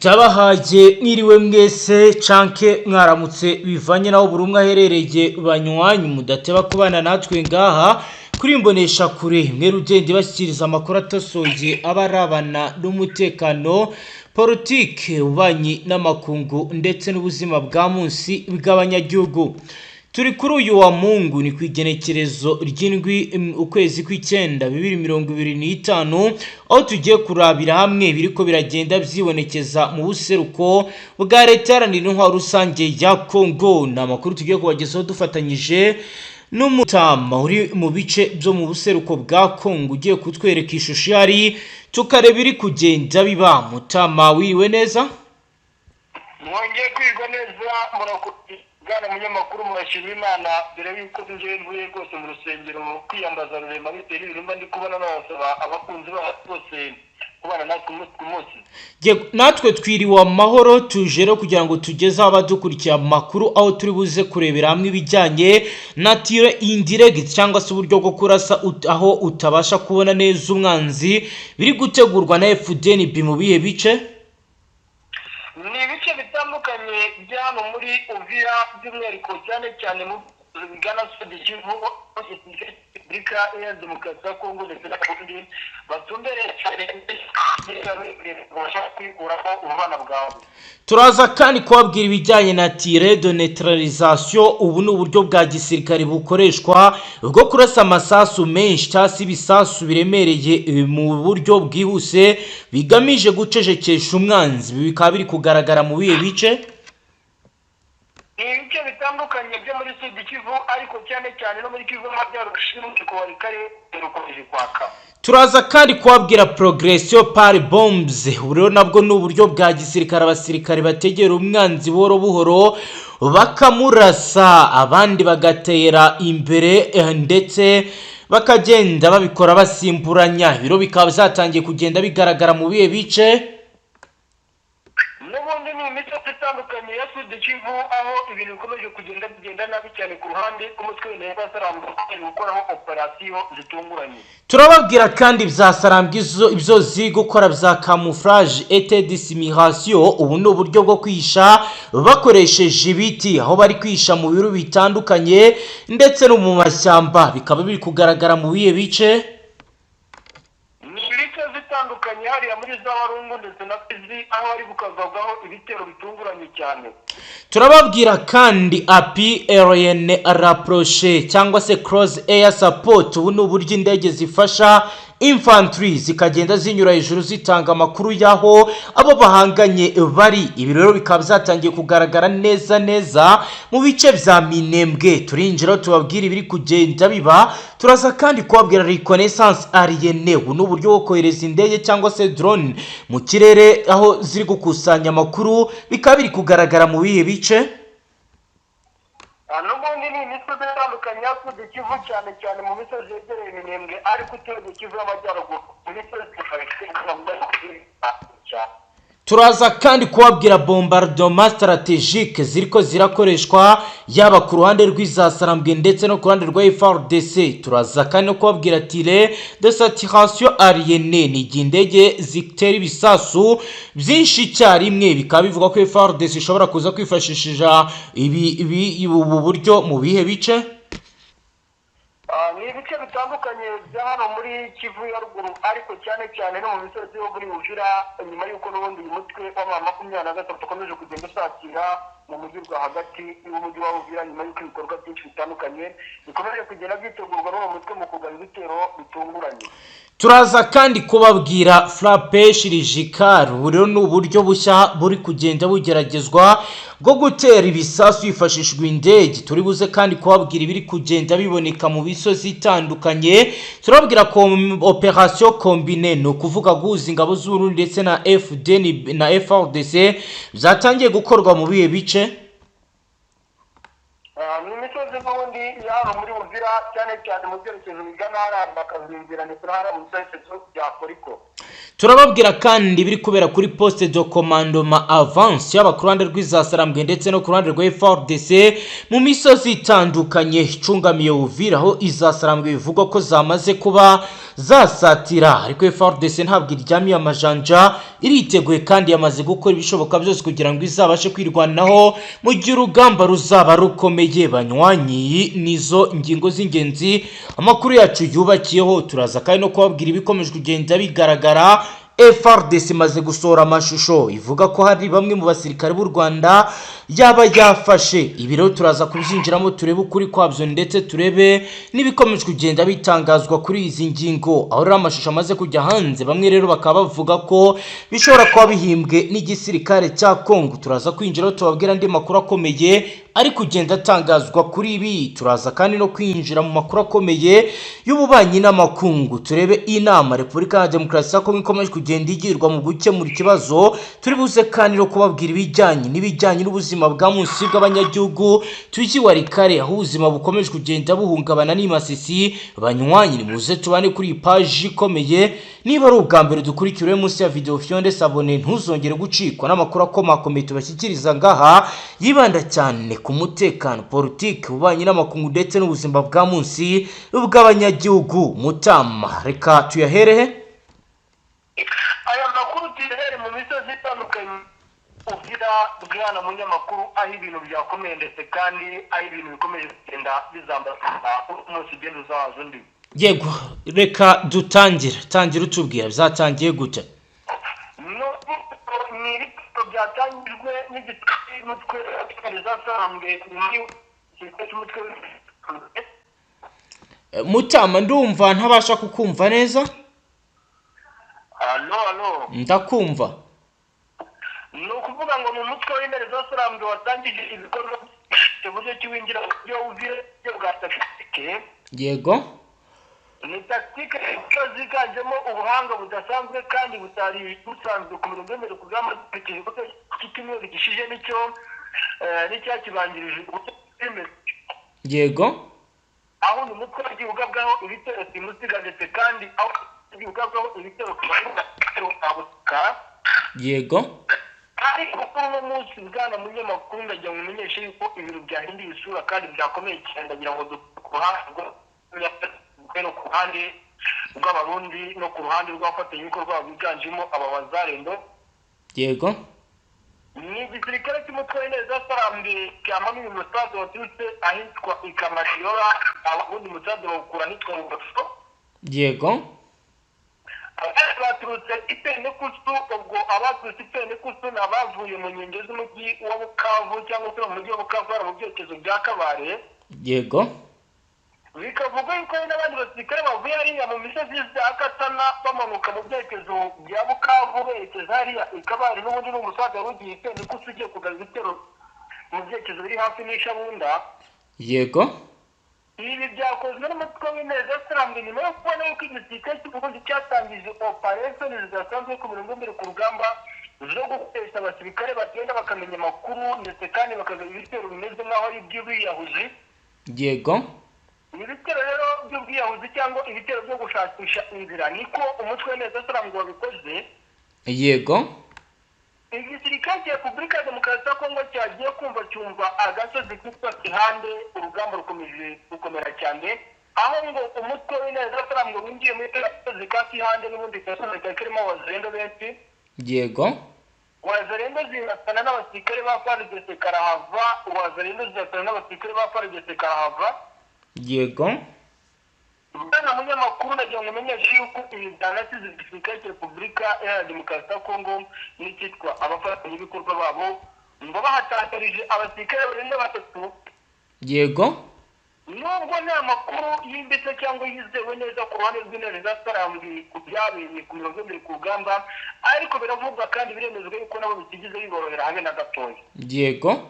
Ndabahaye mwiriwe mwese canke mwaramutse, bivanye naho buri umwe aherereye. Banywanyi mudateba kubana natwe ngaha kuri Imbonesha Kure, mwe rugende bashyikiriza amakuru atosoye aba arabana n'umutekano, politike, ububanyi n'amakungu ndetse n'ubuzima bwa munsi bw'abanyagihugu. Turi kuri uyu wa Mungu, ni ku igenekerezo ry'7, ukwezi kw'icyenda, 2025, aho tugiye kurabira hamwe biriko biragenda vyibonekeza mu buseruko bwa Leta Iharanira Intwaro Rusange ya Congo. Ni amakuru tugiye kubagezaho dufatanyije n'umutama uri mu bice byo mu buseruko bwa Congo, ugiye kutwereka ishusho ihari, tukareba iri kugenda biba. Mutama, wiriwe neza? Mwongeye kwirwa neza, murakoze bwana munyamakuru, murashima Imana. Mbere y'uko nje mvuye rwose mu rusengero kwiyambaza Rurema, bitewe n'ibintu mba ndi kubona, nabasaba abakunzi bacu bose kubana natwe umunsi ku munsi. Natwe twiriwe amahoro. Tuje rero kugira ngo tugezeho abadukurikiye amakuru, aho turi buze kurebera hamwe ibijyanye na tir indirect, cyangwa se uburyo bwo kurasa aho utabasha kubona neza umwanzi, biri gutegurwa na FDNB mu bihe bice. Ni ibice bitandukanye bya hano muri Uvira, by'umwihariko cyane cyane mu bigana Sud Kivu, Repubulika ya Demokarasi ya Kongo ndetse n'Abarundi batumbereye cyane, babasha kwikuraho ububana bwawe. Turaza kandi kubabwira ibijyanye na tir de neutralisation. Ubu ni uburyo bwa gisirikare bukoreshwa bwo kurasa amasasu menshi cyangwa se ibisasu biremereye mu buryo bwihuse, bigamije gucecekesha umwanzi. Ibi bikaba biri kugaragara mu bihe bice? Ni ibice bitandukanye byo muri Sud Kivu, ariko cyane cyane no muri Kivu y'Amajyaruguru, umuriro wari kare rukomeje kwaka. Turaza kandi kubabwira progression par bombes. Ubu rero nabwo ni uburyo bwa gisirikare, abasirikare bategera umwanzi buhoro buhoro bakamurasa, abandi bagatera imbere, ndetse bakagenda babikora basimburanya. Ibiro bikaba byatangiye kugenda bigaragara mu bihe bice? N'ubundi ni imisozi itandukanye ya Sud Kivu, aho ibintu bikomeje kugenda bigenda nabi cyane ku ruhande rw'umutwe w'inteko Sarambwe ukomeje gukoraho operasiyo zitunguranye. Turababwira kandi bya Sarambwe ibyo ziri gukora bya camouflage et dissimulation. Ubu ni uburyo bwo kwihisha bakoresheje ibiti, aho bari kwihisha mu biro bitandukanye ndetse no mu mashyamba. Bikaba biri kugaragara mu bihe bice? Ni imisozi itandukanye hariya muri za Warungu ndetse na Fizi, aho hari gukazabwaho ibitero bitunguranye cyane. Turababwira kandi appui aérien rapproché cyangwa se close air support. Ubu ni uburyo indege zifasha infantry, zikagenda zinyura hejuru zitanga amakuru y'aho abo bahanganye bari. Ibi rero bikaba byatangiye kugaragara neza neza mu bice bya Minembwe. Turinjira tubabwira ibiri kugenda biba. Turaza kandi kubabwira reconnaissance aérienne. Ubu ni uburyo bwo kohereza indege cyangwa se drone mu kirere, aho ziri gukusanya amakuru. Bikaba biri kugaragara mu bihe bice? N'ubundi ni imisozi itandukanye ya Sud Kivu, cyane cyane mu misozi yegereye Iminembwe, ariko uturage Kivu y'Amajyaruguru, mu misozi cyane. Turaza kandi kubabwira bombardement stratégique ziriko zirakoreshwa yaba ku ruhande rw'izasarambwe ndetse no ku ruhande rwa FARDC. Turaza kandi no kubabwira tir de saturation aérienne, ni igihe indege zitera ibisasu byinshi icyarimwe. Bikaba bivugwa ko FARDC ishobora kuza kwifashisha ibi ubu buryo mu bihe bice? Ni ibice bitandukanye bya hano muri Kivu ya Ruguru, ariko cyane cyane no mu misozi yo muri Uvira, nyuma y'uko n'ubundi uyu mutwe wa 23 ukomeje kugenda usatira mu mujyi rwagati w'umujyi wa Uvira, nyuma y'uko ibikorwa byinshi bitandukanye bikomeje kugenda byitegurwa n'uwo mutwe mu kugaba ibitero bitunguranye. Turaza kandi kubabwira frappe chirurgicale. Ubu rero ni uburyo bushya buri kugenda bugeragezwa bwo gutera ibisasu hifashishijwe indege. Turi buze kandi kubabwira ibiri kugenda biboneka mu misozi itandukanye. Turababwira ko opération combinée, ni ukuvuga guhuza ingabo z'Uburundi ndetse na FDN na FARDC, byatangiye gukorwa mu bihe bice? Ni imisozi n'ubundi ya hano muri Uvira, cyane cyane mu byerekezo bigana hariya Bakazinzira ndetse na hariya mu byerekezo bya Koriko. Turababwira kandi ibiri kubera kuri poste de commandement avancé, yaba ku ruhande rw'izasarambwe ndetse no ku ruhande rwa FARDC, mu misozi itandukanye icungamiye Uvira, aho izasarambwe bivugwa ko zamaze kuba zasatira. Ariko FARDC ntabwo iryamiye amajanja, iriteguye kandi yamaze gukora ibishoboka byose kugira ngo izabashe kwirwanaho mu gihe urugamba ruzaba rukomeye. Banywanyi, nizo ngingo z'ingenzi amakuru yacu yubakiyeho. Turaza kandi no kubabwira ibikomeje kugenda bigaragara. FARDC imaze gusohora amashusho ivuga ko hari bamwe mu basirikare b'u Rwanda yaba yafashe. Ibi rero turaza kubyinjiramo, turebe ukuri kwabyo, ndetse turebe n'ibikomeje kugenda bitangazwa kuri izi ngingo, aho rero amashusho amaze kujya hanze, bamwe rero bakaba bavuga ko bishobora kuba bihimbwe n'igisirikare cya Congo. Turaza kwinjiraho, tubabwira andi makuru akomeye ari kugenda atangazwa kuri ibi. Turaza kandi no kwinjira mu makuru akomeye y'ububanyi n'amakungu, turebe inama Repubulika ya Demokarasi ya Kongo ikomeje kugenda igirwa mu gukemura ikibazo. Turi buze kandi no kubabwira ibijyanye n'ubuzima bwa munsi bw'abanyagihugu tuyiwari kare, aho ubuzima bukomeje kugenda buhungabana n'imasisi. Banywanyi, nimuze tubane kuri iyi paji ikomeye. Niba ari ubwa mbere dukurikira, munsi ya video fyonde s'abonner, ntuzongere gucikwa n'amakuru akomakomeye tubashyikiriza ngaha, yibanda cyane ku mutekano, politiki, ububanyi n'amakungu ndetse n'ubuzima bwa munsi bw'abanyagihugu. Mutama, reka tuyaherehe. Aya makuru tuyahere mu misozi itandukanye Uvira, bwana munyamakuru, aho ibintu byakomeye, ndetse kandi aho ibintu bikomeje kugenda bizambara umunsi ugenda uzahaza undi. Yego, reka dutangire. Tangira utubwira byatangiye gute? Ni ibitero byatangijwe n'umutwe zasambwe cy'umutwe. Mutama, ndumva ntabasha kukumva neza. Allo, allo? Ndakumva. Ni ukuvuga ngo ni umutwe w'intare zasarambwe watangije ibikorwa buryo ki winjira mu buryo Uvira bwa tactique. Ni tactique ziganjemo ubuhanga budasanzwe kandi butari busanzwe ku mirongo y'imbere ku rugamba, dukurikije uko iki cyumweru gishize nicyo n'icyakibanjirije uburyo bw'imbere, aho uyu mutwe wagiye ugabwaho ibitero simusiga, ndetse kandi aho wagiye ugabwaho ibitero ku butaka. Ariko kuri uno munsi, bwana munyamakuru, ndagira ngo umenyeshe yuko ibintu byahinduye isura kandi byakomeye cyane. Ndagira ngo ku ruhande no ku ruhande rw'Abarundi no ku ruhande rw'abafatanyabikorwa biganjemo aba Wazalendo. Ni igisirikare cy'umutwe w'intare zasarambwe cyamanuye umusaza waturutse ahitwa Ikamashiora, ubundi umusaza bawukura ahitwa Rubaso. Abandi baturutse Ipenekusu. Ubwo abaturutse Ipenekusu ni abavuye mu nkengero z'umujyi wa Bukavu, cyangwa se mu mujyi wa Bukavu, bari mu byerekezo bya Kabare. Bikavugwa yuko hari n'abandi basirikare bavuye hariya mu misozi za Katana, bamanuka mu byerekezo bya Bukavu berekeza hariya i Kabare. N'ubundi ni umusaza wari ugiye Ipenekusu, ugiye kugaba ibitero mu byerekezo biri hafi n'Ishabunda. Ibi byakozwe n'umutwe w'intare zasarambwe nyuma yo kubona yuko igisirikare cy'Uburundi cyatangije operation zidasanzwe ku mirongo imbere ku rugamba, zo gukoresha abasirikare bagenda bakamenya amakuru, ndetse kandi bakagaba ibitero bimeze nk'aho ari iby'ubwiyahuzi. Ibitero rero by'ubwiyahuzi cyangwa ibitero byo gushakisha inzira, niko umutwe w'intare zasarambwe wabikoze. Igisirikare cya Repubulika ya Demokarasi ya Kongo cyagiye kumva cyumva agasozi kitwa Kihande, urugamba rukomeje gukomera cyane, aho ngo umutwe w'intare zasarambwe winjiye muri gasozi ka Kihande, n'ubundi gasozi kari karimo Abazalendo benshi. Wazalendo ziratana n'abasirikare ba FARDC karahava, Wazalendo ziratana n'abasirikare ba FARDC karahava. Bwana munyamakuru, ndagira ngo umenyeshe yuko ibi byanasize igisirikare cya Repubulika Iharanira Demokarasi ya Kongo n'icyitwa abafatanyabikorwa babo ngo bahatakarije abasirikare barenga batatu, nubwo nta makuru yimbitse cyangwa yizewe neza ku ruhande rw'intare zasarambwe ku byabereye ku mirongo imbere ku rugamba, ariko biravugwa kandi biremezwa yuko nabo bitigeze biborohera habe na gatoya. Yego,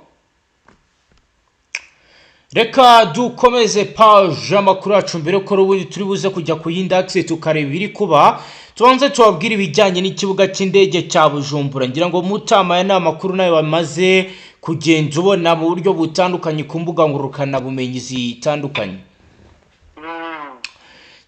reka dukomeze page amakuru yacu. Mbere ko ubundi turi buze kujya ku yindi axe tukareba ibiri kuba, tubanze tubabwire ibijyanye n'ikibuga cy'indege cya Bujumbura. Ngira ngo Mutama, aya ni amakuru nayo bamaze kugenda ubona mu buryo butandukanye ku mbuga ngurukanabumenyi zitandukanye.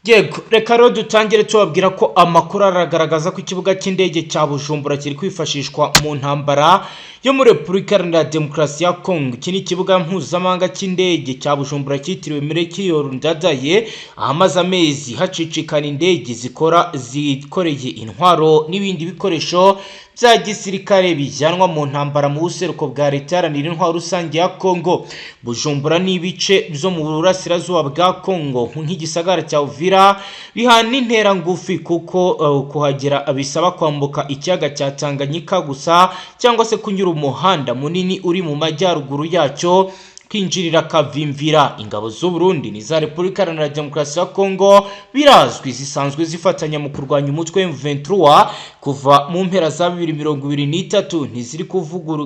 Yego, reka rero dutangire tubabwira ko amakuru aragaragaza ko ikibuga cy'indege cya Bujumbura kiri kwifashishwa mu ntambara yo muri Repubulika Iharanira Demokarasi ya Kongo. Iki ni ikibuga mpuzamahanga cy'indege cya Bujumbura cyitiriwe Melchior Ndadaye, ahamaze amezi hacicikana indege zikora zikoreye intwaro n'ibindi bikoresho bya gisirikare bijyanwa mu ntambara mu buseruko bwa Leta Iharanira Intwaro Rusange ya Kongo. Bujumbura n'ibice byo mu burasirazuba bwa Kongo nk'igisagara cya Uvira bihana intera ngufi, kuko kuhagera bisaba kwambuka ikiyaga cya Tanganyika gusa cyangwa se kunyura umuhanda munini uri mu majyaruguru yacyo kwinjirira Kavimvira. Ingabo z'u Burundi n'iza Repubulika Iharanira Demokarasi ya Kongo birazwi zisanzwe zifatanya mu kurwanya umutwe M23 kuva mu mpera za 2023. Ntiziri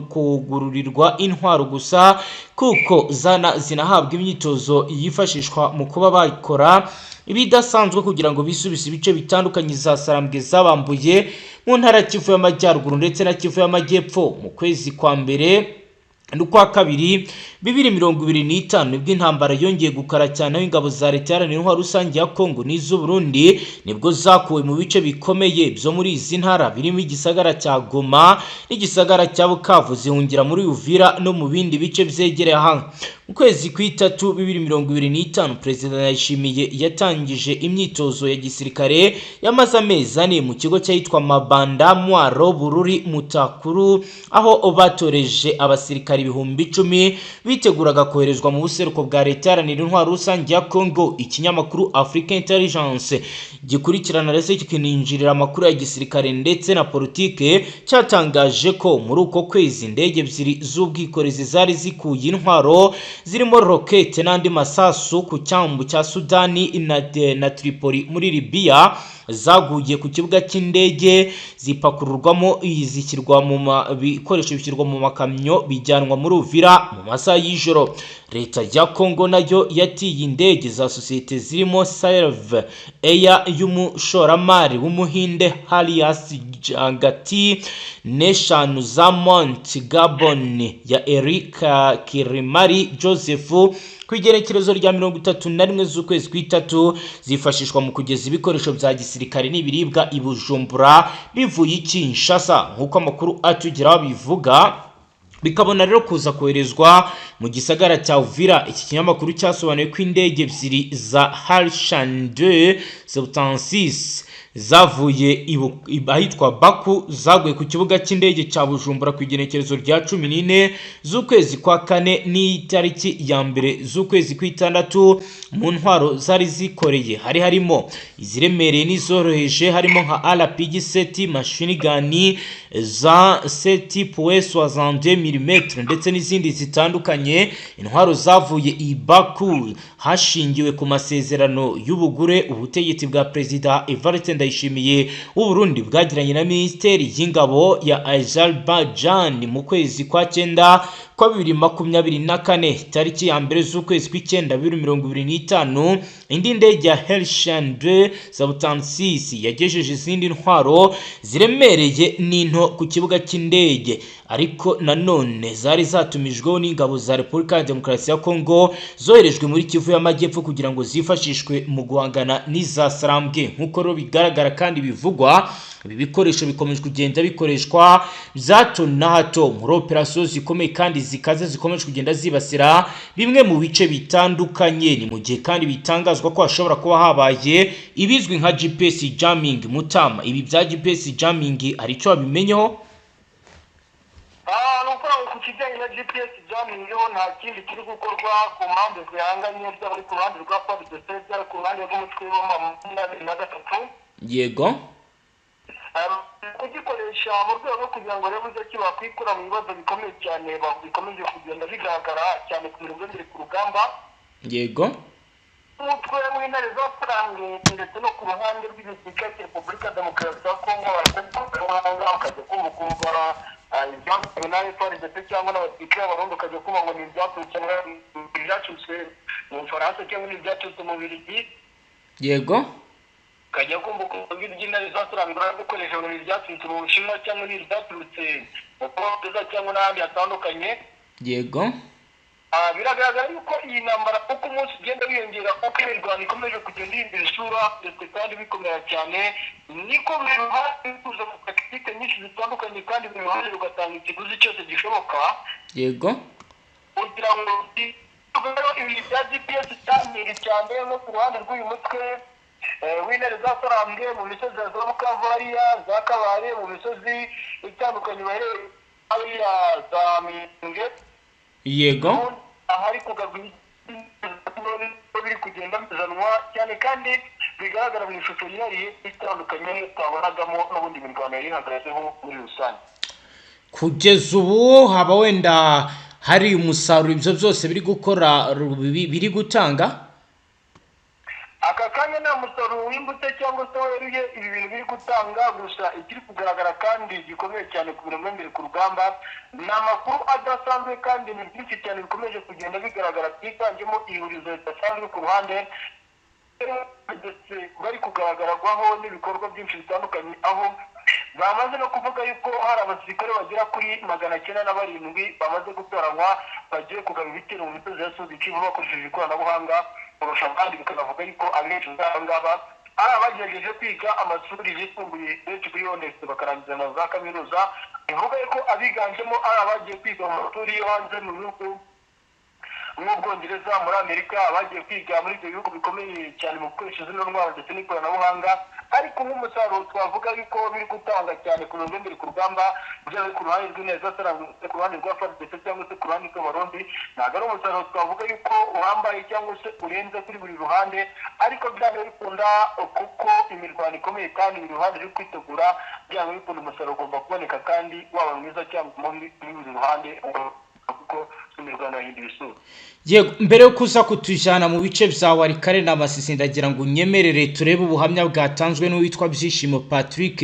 kugururirwa intwaro gusa, kuko zana zinahabwa imyitozo yifashishwa mu kuba bakora ibidasanzwe kugira ngo bisubize ibice bitandukanye za Sarambwe zabambuye mu ntara ya Kivu y'Amajyaruguru ndetse na Kivu y'Amajyepfo. Mu kwezi kwa mbere n'ukwa kabiri 2025 nibwo intambara yongeye gukara cyane, aho ingabo za Leta Iharanira Intwaro Rusange ya Kongo n'iz'u Burundi nibwo zakuwe mu bice bikomeye byo muri izi ntara birimo igisagara cya Goma n'igisagara cya Bukavu, zihungira muri Uvira no mu bindi bice byegereye aha. Mu kwezi kw'itatu 2025, Perezida Ndayishimiye yatangije imyitozo ya gisirikare yamaze amezi 4 mu kigo cyahitwa Mabanda, Mwaro, Bururi, Mutakuru, aho batoreje abasirikare 10,000 biteguraga koherezwa mu buseruko bwa Leta Iharanira Intwaro Rusange ya Kongo. Ikinyamakuru Africa Intelligence gikurikirana ndetse kikininjirira amakuru ya gisirikare ndetse na politike cyatangaje ko muri uko kwezi indege ebyiri z'ubwikorezi zari zikuye intwaro zirimo rokete n'andi masasu ku cyambu cya Sudani na Tripoli muri Libya zaguye ku kibuga cy'indege, zipakururwamo, zishyirwa mu bikoresho, bishyirwa mu makamyo, bijyanwa muri Uvira mu masaha y'ijoro. Leta ya Kongo nayo yatiye indege za sosiyete zirimo Serve Air y'umushoramari w'Umuhinde Harias Jagati n'eshanu za Mont Gabon ya Eric Kirimari Joseph ku igerekerezo rya 31 z'ukwezi kw'itatu, zifashishwa mu kugeza ibikoresho bya gisirikare n'ibiribwa i Bujumbura bivuye i Kinshasa, nk'uko amakuru atugeraho bivuga, bikabona rero kuza koherezwa mu gisagara cya Uvira. Iki kinyamakuru cyasobanuye ko indege ebyiri za Harshan 2 76 zavuye ahitwa Baku zaguye ku kibuga cy'indege cya Bujumbura ku igenekerezo rya 14 z'ukwezi kwa kane n'itariki ya mbere z'ukwezi kw'itandatu. Mu ntwaro zari zikoreye hari harimo iziremereye n'izoroheje, harimo nka RPG 7 machine gun za 7.62 mm ndetse n'izindi zitandukanye. Intwaro zavuye i Baku hashingiwe ku masezerano y'ubugure ubutegetsi bwa Perezida Evariste Ndayishimiye w'u Burundi bwagiranye na Minisiteri y'Ingabo ya Azerbaijan mu kwezi kwa cyenda kwa 2024. Tariki ya mbere z'ukwezi kw'icyenda 2025, indi ndege ya Helshan 2 76 yagejeje izindi ntwaro ziremereye n'into ku kibuga cy'indege, ariko nanone zari zatumijweho n'ingabo za Repubulika ya Demokarasi ya Kongo zoherejwe muri Kivu y'Amajyepfo kugira ngo zifashishwe mu guhangana n'iza Sarambwe. Nk'uko rero bigaragara kandi bivugwa, ibi bikoresho bikomeje kugenda bikoreshwa bya hato na hato muri operasiyo zikomeye kandi zikaze zikomeje kugenda zibasira bimwe mu bice bitandukanye. Ni mu gihe kandi bitangazwa ko hashobora kuba habaye ibizwi nka GPS jamming. Mutama, ibi bya GPS jamming hari icyo wabimenyeho? Ni ukuvuga ngo ku kijyanye na GPS jamming ho nta kindi kiri gukorwa ku mpande zihanganye, byaba ari ku ruhande rwa FARDC, byaba ku ruhande rw'umutwe wa 23. Kugikoresha mu rwego rwo kugira ngo barebe uburyo ki bakwikura mu bibazo bikomeye cyane bikomeje kugenda bigaragara cyane ku mirongo y'imbere ku rugamba, umutwe w'Intare za Sarambwe ndetse no ku ruhande rw'igisirikare cya Repubulika Demokarasi ya Kongo. Barakora ukajya kumva ukumva ibyakozwe na FARDC cyangwa n'abasirikare b'Abarundi, ukajya kumva ngo ni ibyaturutse ibyaturutse mu Bufaransa cyangwa ni ibyaturutse mu Bubiligi. Ukajya kumva ukumva iby'Intare za Sarambwe bari gukoresha ngo ni ibyaturutse mu Bushinwa cyangwa ni ibyaturutse mu Bwongereza cyangwa n'ahandi hatandukanye. Biragaragara yuko iyi ntambara, uko umunsi ugenda wiyongera, uko imirwano ikomeje kugenda ihindura isura ndetse kandi bikomera cyane, niko buri ruhande kuza mu tactique nyinshi zitandukanye, kandi buri ruhande rugatanga ikiguzi cyose gishoboka kugira ngo rero ibintu bya GPS cyane cyane nko ku ruhande rw'uyu mutwe w'intare za Sarambwe mu misozi ya za Bukavu, hariya za Kabare, mu misozi itandukanye baherereye hariya za Minembwe, ahari kugarwa biri kugenda bizanwa cyane kandi bigaragara mu ishusho yihariye itandukanye twabonagamo n'ubundi mirwano yari ihagazeho muri rusange. Kugeza ubu haba wenda hari umusaruro ibyo byose biri gukora, biri gutanga? Aka kanya nta musaruro wimbutse cyangwa se weruye ibi bintu biri gutanga. Gusa ikiri kugaragara kandi gikomeye cyane ku mirongo y'imbere ku rugamba ni amakuru adasanzwe, kandi ni byinshi cyane bikomeje kugenda bigaragara, byiganjemo ihurizo ridasanzwe ku ruhande ndetse bari kugaragarwaho n'ibikorwa byinshi bitandukanye, aho bamaze no kuvuga yuko hari abasirikare bagera kuri 907 bamaze gutoranywa bagiye kugaba ibitero mu misozi ya Sud Kivu bakoresheje ikoranabuhanga kurusha abandi. Bikanavuga yuko abenshi muri aba ngaba ari abagerageje kwiga amashuri yisumbuye, benshi kuri bo ndetse bakarangiza na za kaminuza. Bivuga yuko abiganjemo ari abagiye kwiga mu mashuri yo hanze mu bihugu nk'Ubwongereza, muri Amerika, abagiye kwiga muri ibyo bihugu bikomeye cyane mu gukoresha zino ntwaro ndetse n'ikoranabuhanga. Ariko nk'umusaruro twavuga yuko biri gutanga cyane ku mirongo y'imbere ku rugamba, byaba ku ruhande rw'intare ku ruhande rwa FARDC cyangwa se ku ruhande rw'Abarundi, ntabwo ari umusaruro twavuga yuko uhambaye cyangwa se urenze kuri buri ruhande. Ariko byanga bikunda, kuko imirwano ikomeye kandi buri ruhande ruri kwitegura, byanga bikunda umusaruro ugomba kuboneka, kandi waba mwiza cyangwa mubi kuri buri ruhande, kuko imirwano yahinduye isura. Yego, mbere yo kuza kutujyana mu bice bya Walikale na Masisi, ndagira ngo unyemerere turebe ubuhamya bwatanzwe n'uwitwa Byishimo Patrick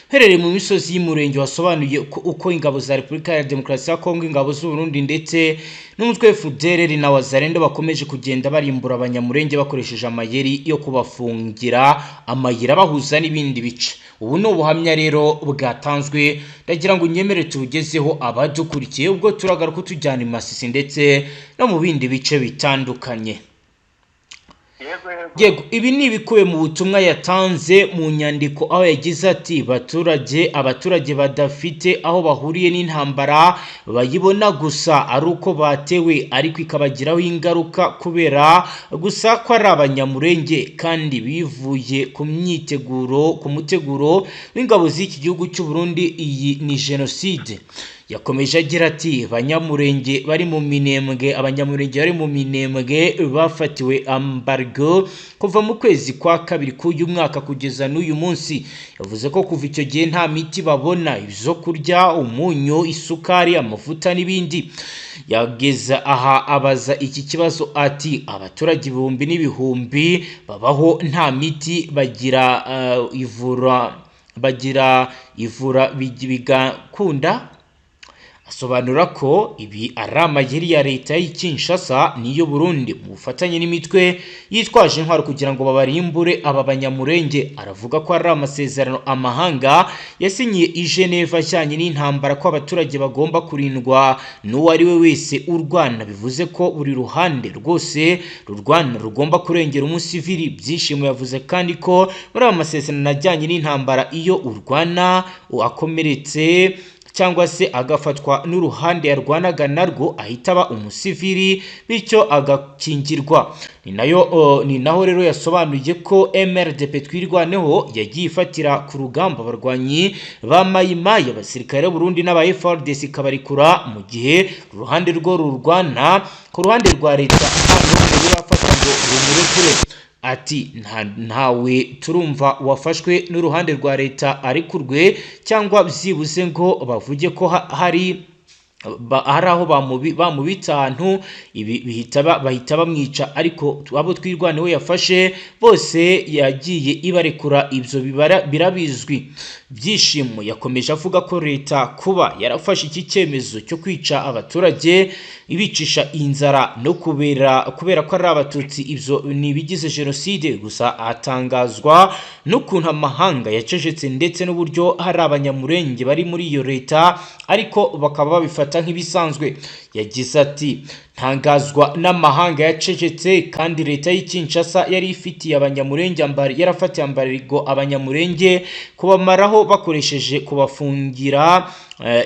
uherereye mu misozi y'Umurenge, wasobanuye uko ingabo za Repubulika ya Demokarasi ya Kongo, ingabo z'u Burundi ndetse n'umutwe FDLR na Wazalendo bakomeje kugenda barimbura Abanyamurenge bakoresheje amayeri yo kubafungira amayira bahuza n'ibindi bice. Ubu ni ubuhamya rero bwatanzwe, ndagira ngo unyemerere tubugezeho abadukurikiye, ubwo turagaruka tujyana i Masisi ndetse no mu bindi bice bitandukanye. Yego. Yego, ibi ni ibikubiye mu butumwa yatanze mu nyandiko, aho yagize ati: "Baturage, abaturage badafite aho bahuriye n'intambara bayibona gusa ari uko batewe, ariko ikabagiraho ingaruka kubera gusa ko ari Abanyamurenge, kandi bivuye ku myiteguro, ku muteguro w'ingabo z'iki gihugu cy'u Burundi. Iyi ni jenoside." Yakomeje agira ati: "Banyamurenge bari mu Minembwe, Abanyamurenge bari mu Minembwe bafatiwe embargo kuva mu kwezi kwa kabiri k'uyu mwaka kugeza n'uyu munsi." Yavuze ko kuva icyo gihe nta miti babona, ibyo kurya, umunyu, isukari, amavuta n'ibindi. Yageze aha abaza iki kibazo ati: "Abaturage ibihumbi n'ibihumbi babaho nta miti bagira, ivura bagira ivura bigakunda?" Asobanura ko ibi ari amayeri ya leta y'i Kinshasa n'iyo Burundi mu bufatanye n'imitwe yitwaje intwaro kugira ngo babarimbure aba Banyamurenge. Aravuga ko ari amasezerano amahanga yasinyiye i Geneva ajyanye n'intambara, ko abaturage bagomba kurindwa n'uwo ari we wese urwana, bivuze ko buri ruhande rwose rurwana rugomba kurengera umusivili. Byishimo yavuze kandi ko muri aya masezerano ajyanye n'intambara, iyo urwana akomeretse cyangwa se agafatwa n'uruhande yarwanaga narwo, ahita aba umusivili, bityo agakingirwa. Ni nayo ni naho rero yasobanuye ko MRDP Twirwaneho yagiye ifatira ku rugamba abarwanyi ba Mayimayi, abasirikare b'Uburundi n'aba FARDC, ikabarekura mu gihe uruhande rwo rurwana ku ruhande rwa leta nta n'umwe rurafata ngo rumurekure. Ati: "Ntawe turumva wafashwe n'uruhande rwa leta arekurwe, cyangwa byibuze ngo bavuge ko hari aho bamubitse ahantu." Ibi bihita bahita bamwica, ariko abo Twirwaneho yafashe bose yagiye ibarekura, ibyo birabizwi. Byishimo yakomeje avuga ko leta kuba yarafashe iki cyemezo cyo kwica abaturage ibicisha inzara no kubera ko ari Abatutsi, ibyo ni ibigize jenoside. Gusa atangazwa n'ukuntu amahanga yacecetse, ndetse n'uburyo hari Abanyamurenge bari muri iyo leta ariko bakaba babifata nk'ibisanzwe. Yagize ati: Ntangazwa n'amahanga yacecetse kandi leta y'i Kinshasa yari ifitiye Abanyamurenge yarafatiye embargo Abanyamurenge kubamaraho bakoresheje kubafungira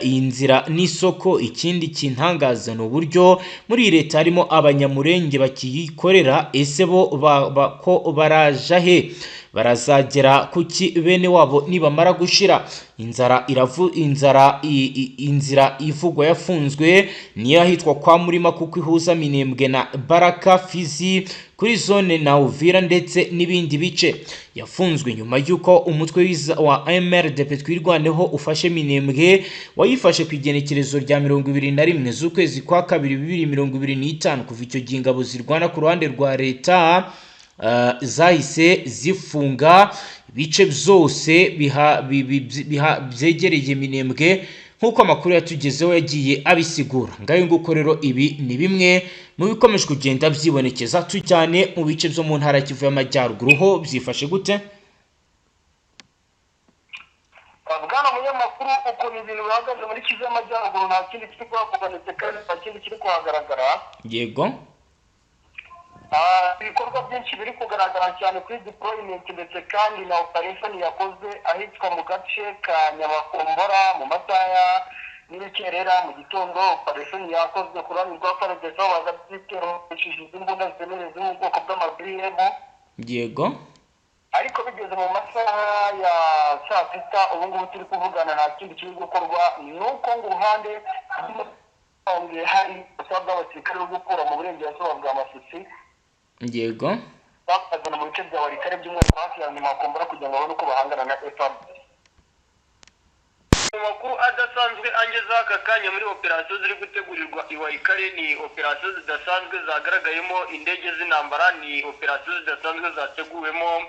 iyi nzira n'isoko. Ikindi kintangaza ni uburyo muri iyi leta harimo Abanyamurenge bakiyikorera. Ese bo ko baraja he? Barazagera kuki bene wabo nibamara gushira inzara? Iravu inzara inzira ivugwa yafunzwe niyo ahitwa kwa Murima, kuko ihuza Minembwe na Baraka, Fizi kuri zone na Uvira ndetse n'ibindi bice. Yafunzwe nyuma y'uko umutwe wa MRDP Twirwaneho ufashe Minembwe. Wayifashe ku igenekerezo rya 21 z'ukwezi kwa kabiri 2025. Kuva icyo gihe, ingabo zirwana ku ruhande rwa leta zahise zifunga ibice byose byegereye Minembwe, nk'uko amakuru yatugezeho yagiye abisigura. Ngayo nguko rero, ibi ni bimwe mu bikomeje kugenda byibonekeza. Tujyane mu bice byo mu ntara ya Kivu y'Amajyaruguru, ho byifashe gute? Bwana munyamakuru, ukuntu ibintu bihagaze muri Kivu y'Amajyaruguru, nta kindi kiri kuhakorwa ndetse kandi nta kindi kiri kuhagaragara. Ibikorwa byinshi biri kugaragara cyane kuri deployment ndetse kandi na operation yakozwe ahitwa mu gace ka Nyabakombora mu masaha y'urukerera mu gitondo. Operation yakozwe ku ruhande rwa FARDC, aho baza ibitero imbunda ziremereye zo mu bwoko bw'ama BM. Ariko bigeze mu masaha ya saa sita, ubu ngubu turi kuvugana, nta kindi kiri gukorwa, ni uko ngo uruhande hari ubusaba bw'abasirikare bwo gukura mu burengerazuba bwa Masisi, bakazana mu bice bya Walikale, by'umwihariko hafi ya Nyamakombora, kugira ngo babone uko bahangana na FARDC. Mu makuru adasanzwe angezeho aka kanya muri operasiyo ziri gutegurirwa i Walikale, ni operasiyo zidasanzwe zagaragayemo indege z'intambara, ni operasiyo zidasanzwe zateguwemo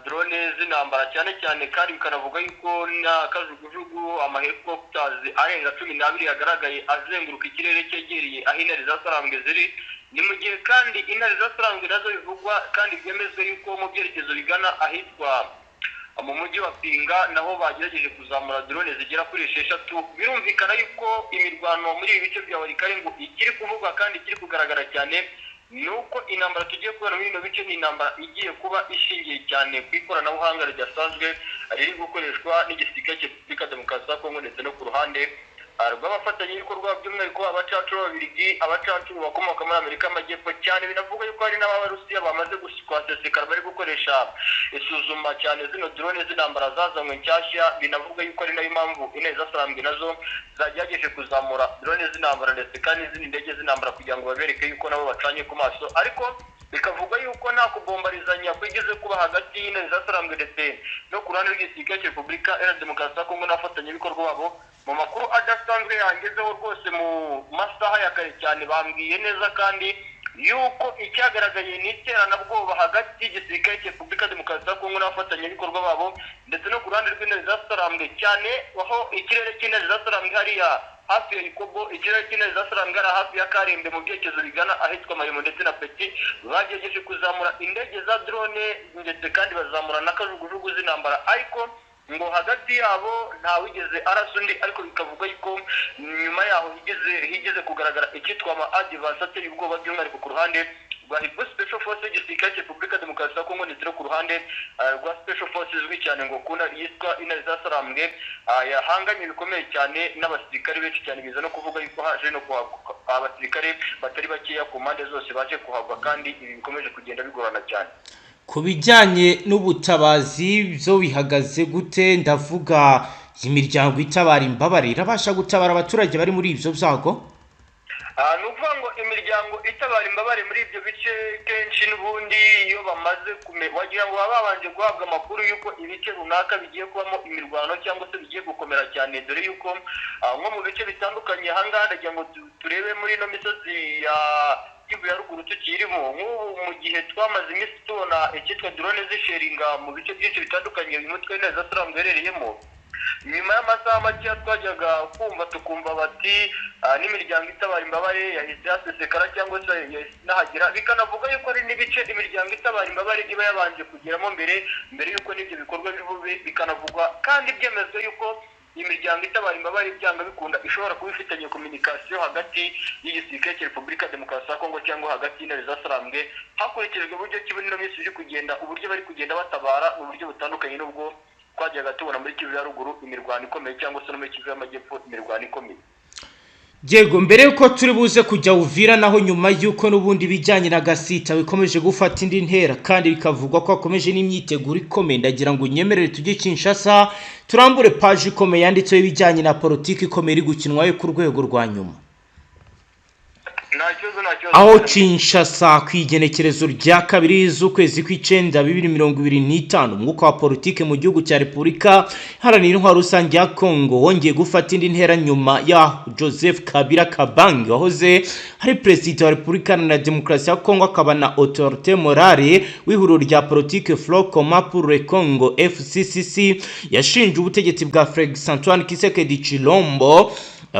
drone z'intambara cyane cyane, kandi bikanavuga yuko na kajugujugu, ama helicopters arenga 12 yagaragaye azenguruka ikirere cyegereye aho intare za Sarambwe ziri. Ni mu gihe kandi intare za Sarambwe nazo bivugwa kandi byemezwa yuko mu byerekezo bigana ahitwa mu mujyi wa Pinga naho bagerageje kuzamura drone zigera kuri 6. Birumvikana yuko imirwano muri ibi bice bya Walikale ngo ikiri kuvugwa kandi ikiri kugaragara cyane, ni uko intambara tugiye kubona muri bino bice ni intambara igiye kuba ishingiye cyane ku ikoranabuhanga ridasanzwe riri gukoreshwa n'igisirikare cya Repubulika Demokarasi ya Kongo, ndetse no ku ruhande rw'abafatanyabikorwa, by'umwihariko abacancuro b'Ababiligi, abacancuro bakomoka muri Amerika y'Amajyepfo cyane. Binavuga yuko hari n'Abarusiya bamaze kuhasesekara, bari gukoresha isuzuma cyane zino drone z'intambara zazanywe nshyashya. Binavuga yuko ari nayo mpamvu intare zasarambwe nazo zagerageje kuzamura drone z'intambara ndetse kandi n'izindi ndege z'intambara, kugira ngo babereke yuko nabo bacanye ku maso. Ariko bikavuga yuko nta kubombarizanya kwigeze kuba hagati y'intare zasarambwe ndetse no ku ruhande rw'igisirikare cya Repubulika Iharanira Demokarasi ya Kongo n'abafatanyabikorwa babo. Mu makuru adasanzwe yangezeho rwose mu masaha ya kare cyane, bambwiye neza kandi yuko icyagaragaye ni iteranabwoba hagati y'igisirikare cya Repubulika Demokarasi ya Kongo n'abafatanyabikorwa babo, ndetse no ku ruhande rw'intare zasarambwe cyane, aho ikirere cy'intare zasarambwe hariya hafi ya Ikobo, ikirere cy'intare zasarambwe hariya hafi ya Karembe mu byerekezo bigana ahitwa Marimo ndetse na Peti, bagerageje kuzamura indege za drone ndetse kandi bazamura na kajugujugu z'intambara, ariko ngo hagati yabo ntawigeze arasa undi. Ariko bikavuga yuko nyuma yaho higeze kugaragara icyitwa ama advance ateye ubwoba, by'umwihariko ku ruhande rwa Hibo Special Force y'igisirikare cya Repubulika Demokarasi ya Kongo, ndetse no ku ruhande rwa Special Force izwi cyane ngo kuna yitwa Intare zasarambwe, yahanganye bikomeye cyane n'abasirikare benshi cyane, biza no kuvuga yuko haje no kuhagwa abasirikare batari bakeya ku mpande zose baje kuhagwa, kandi ibi bikomeje kugenda bigorana cyane. Ku bijyanye n'ubutabazi byo bihagaze gute? Ndavuga imiryango itabara imbabare, irabasha gutabara abaturage bari muri ibyo byago? Ni ukuvuga ngo imiryango itabara imbabare muri ibyo bice, kenshi n'ubundi iyo bamaze wagira ngo baba babanje guhabwa amakuru y'uko ibice runaka bigiye kubamo imirwano cyangwa se bigiye gukomera cyane, dore y'uko nko mu bice bitandukanye ahangaha, ndagira ngo turebe muri ino misozi ya Kivu ya Ruguru tukirimo, nk'ubu mu gihe twamaze iminsi tubona icyitwa drone zisheringa mu bice byinshi bitandukanye uyu mutwe neza Sarambwe uherereyemo, nyuma y'amasaha makeya twajyaga kumva tukumva bati n'imiryango itabara imbabare yahise yasesekara cyangwa se yahise inahagera. Bikanavuga yuko hari n'ibice imiryango itabara imbabare iba yabanje kugeramo mbere y'uko n'ibyo bikorwa biri bube. Bikanavugwa kandi byemezwa yuko Imiryango itabara imbabare byanga bikunda ishobora kuba ifitanye communication hagati y'igisirikare cya Repubulika Demokarasi ya Kongo cyangwa hagati y'intare za Sarambwe, hakurikijwe uburyo ki ino minsi biri kugenda, uburyo bari kugenda batabara mu buryo butandukanye n'ubwo twajyaga tubona muri Kivu ya ruguru imirwano ikomeye, cyangwa se no muri Kivu y'amajyepfo imirwano ikomeye. Yego, mbere yuko turi buze kujya Uvira, naho nyuma yuko n'ubundi bijyanye na Gasita bikomeje gufata indi ntera kandi bikavugwa ko hakomeje n'imyiteguro ikomeye, ndagira ngo unyemerere tujye Kinshasa, turambure paji ikomeye yanditseho ibijyanye na politiki ikomeye iri gukinwayo ku rwego rwa nyuma. Nta kibazo, nta kibazo. Aho Kinshasa, ku igenekerezo rya 2 z'ukwezi kw'icenda 2025, umwuka wa politike mu gihugu cya Repubulika Iharanira Intwaro Rusange ya Kongo wongeye gufata indi ntera nyuma ya Joseph Kabila Kabange, wahoze ari perezida wa Repubulika Iharanira Demokarasi ya Kongo akaba na autorité morale w'ihuriro rya politike Front Commun pour le Congo, FCCC, yashinje ubutegetsi bwa Felix Antoine Tshisekedi Tshilombo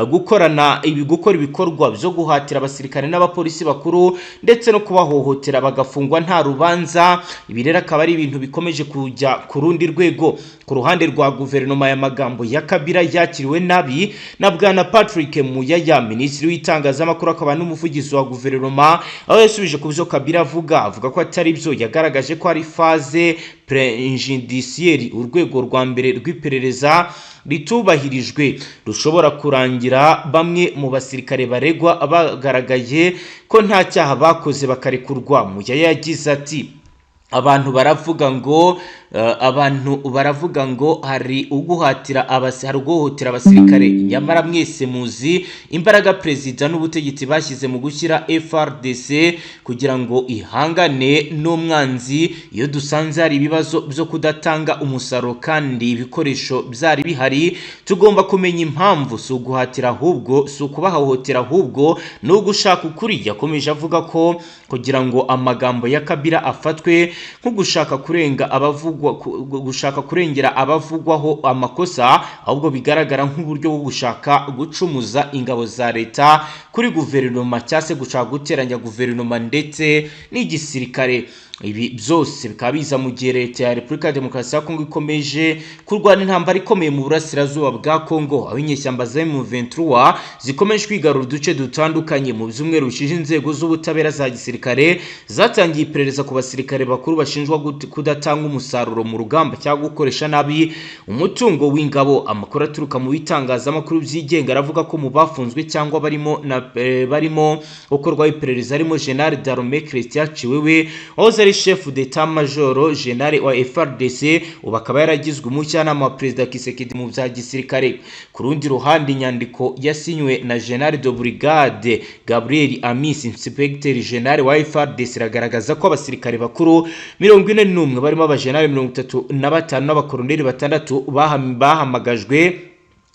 gukorana ibi, gukora ibikorwa byo guhatira abasirikare n'abapolisi bakuru ndetse no kubahohotera bagafungwa nta rubanza. Ibi rero akaba ari ibintu bikomeje kujya ku rundi rwego. Ku ruhande rwa guverinoma, ya magambo ya Kabila yakiriwe nabi na bwana Patrick Muyaya, minisitiri w'itangazamakuru akaba n'umuvugizi wa guverinoma, aho yasubije ku byo Kabila avuga, avuga ko atari byo. Yagaragaje ko ari phase préjudiciaire, urwego rwa mbere rw'iperereza ritubahirijwe, rushobora kurangira bamwe mu basirikare baregwa bagaragaye ko nta cyaha bakoze bakarekurwa. Muyaya yagize ati: Abantu baravuga ngo hari uguhohotera abasirikare, nyamara mwese muzi imbaraga perezida n'ubutegetsi bashyize mu gushyira FARDC kugira ngo ihangane n'umwanzi. Iyo dusanze hari ibibazo byo kudatanga umusaruro kandi ibikoresho byari bihari, tugomba kumenya impamvu. Si uguhatira ahubwo, si ukubahohotera, ahubwo ni ugushaka ukuri." Yakomeje avuga ko kugira ngo amagambo ya Kabila afatwe nko gushaka kurenga abavugwa gushaka kurengera abavugwaho amakosa, ahubwo bigaragara nk'uburyo bwo gushaka gucumuza ingabo za leta kuri guverinoma, cyangwa se gushaka guteranya guverinoma ndetse n'igisirikare. Ibi byose bikaba biza mu gihe leta ya Repubulika ya Demokarasi ya Kongo ikomeje kurwana intambara ikomeye mu burasirazuba bwa Kongo, aho inyeshyamba za M23 zikomeje kwigarura uduce dutandukanye. Mu byumweru bishize, inzego z'ubutabera za gisirikare zatangiye iperereza ku basirikare bakuru bashinjwa kudatanga umusaruro mu rugamba cyangwa gukoresha nabi umutungo w'ingabo. Amakuru aturuka mu bitangazamakuru byigenga aravuga ko mu bafunzwe cyangwa barimo gukorwaho iperereza harimo General d'Armée Christian Tshiwewe, wahoze ari chef d'état major général wa FARDC, ubu akaba yaragizwe umujyanama wa Perezida Tshisekedi mu bya gisirikare. Ku rundi ruhande, inyandiko yasinywe na General de Brigade Gabriel Amisi, Inspecteur General wa FARDC, iragaragaza ko abasirikare bakuru 41, barimo abajenerali 35 n'abakoloneli batandatu, bahamagajwe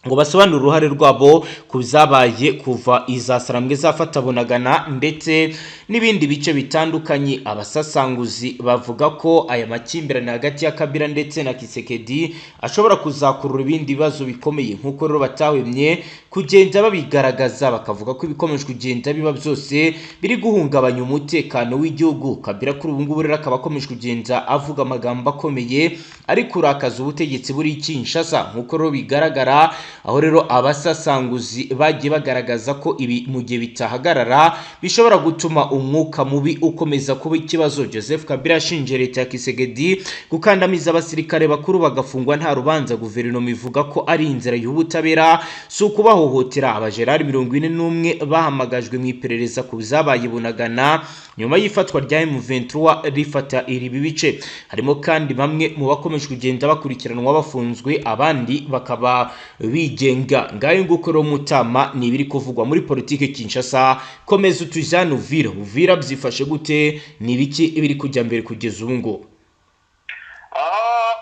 ngo basobanure uruhare rwabo ku byabaye kuva iza Sarambwe zafata Bunagana ndetse n'ibindi bice bitandukanye. Abasasanguzi bavuga ko aya makimbirane hagati ya Kabila ndetse na Tshisekedi ashobora kuzakurura ibindi bibazo bikomeye, nk'uko rero batahwemye kugenda babigaragaza, bakavuga ko ibikomeje kugenda biba byose biri guhungabanya umutekano w'igihugu. Kabila kuri ubu ngubu rero akaba akomeje kugenda avuga amagambo akomeye ari kurakaza ubutegetsi buri Kinshasa, nk'uko rero bigaragara, aho rero abasasanguzi bagiye bagaragaza ko ibi mu gihe bitahagarara bishobora gutuma umwuka mubi ukomeza kuba ikibazo. Joseph Kabila yashinje leta ya Tshisekedi gukandamiza abasirikare bakuru bagafungwa nta rubanza. Guverinoma ivuga ko ari inzira y'ubutabera, si ukubahohotera. Abajenerali 41 bahamagajwe mu iperereza ku byabaye Bunagana nyuma y'ifatwa rya M23 rifata iri bice. Harimo kandi bamwe mu bakomeje kugenda bakurikiranwa bafunzwe, abandi bakaba bigenga. Ngayo nguko rero mutama, ni ibiri kuvugwa muri politike Kinshasa. Komeza utujyane Uvira. Uvira byifashe gute? Ni ibiki ibiri kujya mbere kugeza ubu ngubu?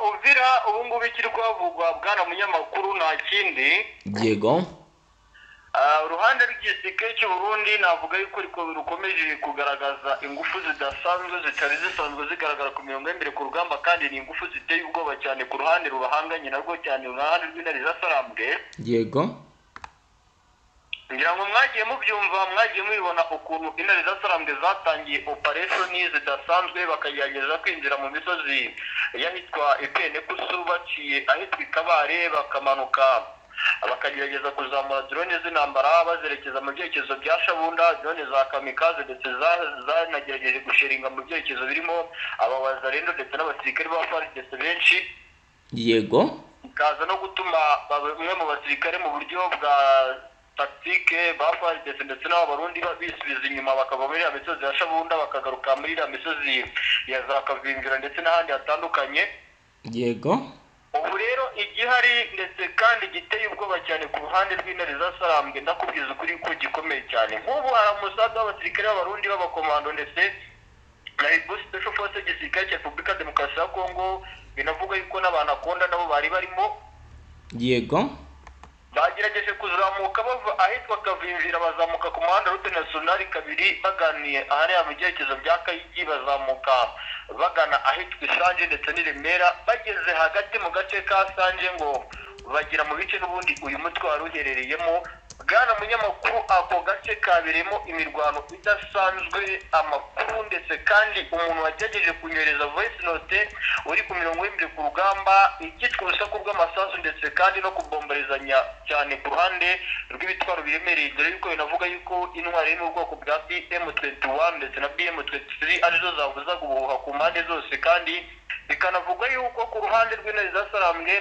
Uvira ubu ngubu ikiri kuhavugwa, bwana munyamakuru, nta kindi. Uruhande rw'igisirikare cy'u Burundi navuga yuko rukomeje kugaragaza ingufu zidasanzwe zitari zisanzwe zigaragara ku mirongo y'imbere ku rugamba, kandi ni ingufu ziteye ubwoba cyane ku ruhande rubahanganye narwo, cyane uruhande rw'intare za Sarambwe. Ngira ngo mwagiye mubyumva, mwagiye mubibona ukuntu intare za Sarambwe zatangiye operation zidasanzwe, bakagerageza kwinjira mu misozi y'ahitwa Ipenekusu baciye ahitwa Ikabare, bakamanuka. Bakagerageza kuzamura drone z'intambara bazerekeza mu byerekezo bya Shabunda, drone za kamikaze, ndetse zanagerageje gusheringa mu byerekezo birimo abawazalendo ndetse n'abasirikare ba FARDC benshi. Bikaza no gutuma bamwe mu basirikare mu buryo bwa tactique ba FARDC ndetse n'abarundi bisubiza inyuma, bakava muri iriya misozi ya Shabunda, bakagaruka muri iriya misozi ya za Kavimvira ndetse n'ahandi hatandukanye. Ubu rero igihari ndetse kandi giteye ubwoba cyane ku ruhande rw'intare za Sarambwe, ndakubwiza ukuri ko gikomeye cyane. Nk'ubu hari umusaza w'abasirikare b'Abarundi b'abakomando ndetse na Hibou Special Force y'igisirikare cya Repubulika ya Demokarasi ya Kongo, binavuga yuko n'abantu akunda nabo bari barimo. Bagerageje kuzamuka bava ahitwa Kavimvira, bazamuka ku muhanda route nationale 2, baganiye ahariya mu byerekezo bya Kayigi, bazamuka bagana ahitwa Isange ndetse n'i Remera. Bageze hagati mu gace ka Sange, ngo bagera mu bice n'ubundi uyu mutwe wari uherereyemo. Bwana munyamakuru, ako gace kabereyemo imirwano idasanzwe. Amakuru ndetse kandi umuntu wagerageje kunyohereza voice note uri ku mirongo y'imbere ku rugamba, icyitwa urusaku rw'amasasu ndetse kandi no kubombarezanya cyane ku ruhande rw'ibitwaro biremereye, dore yuko binavuga yuko intwari iri mu bwoko bwa BM21 ndetse na BM23 arizo zavuzaga ubuhuha ku mpande zose. Kandi bikanavugwa yuko ku ruhande rw'intare za Sarambwe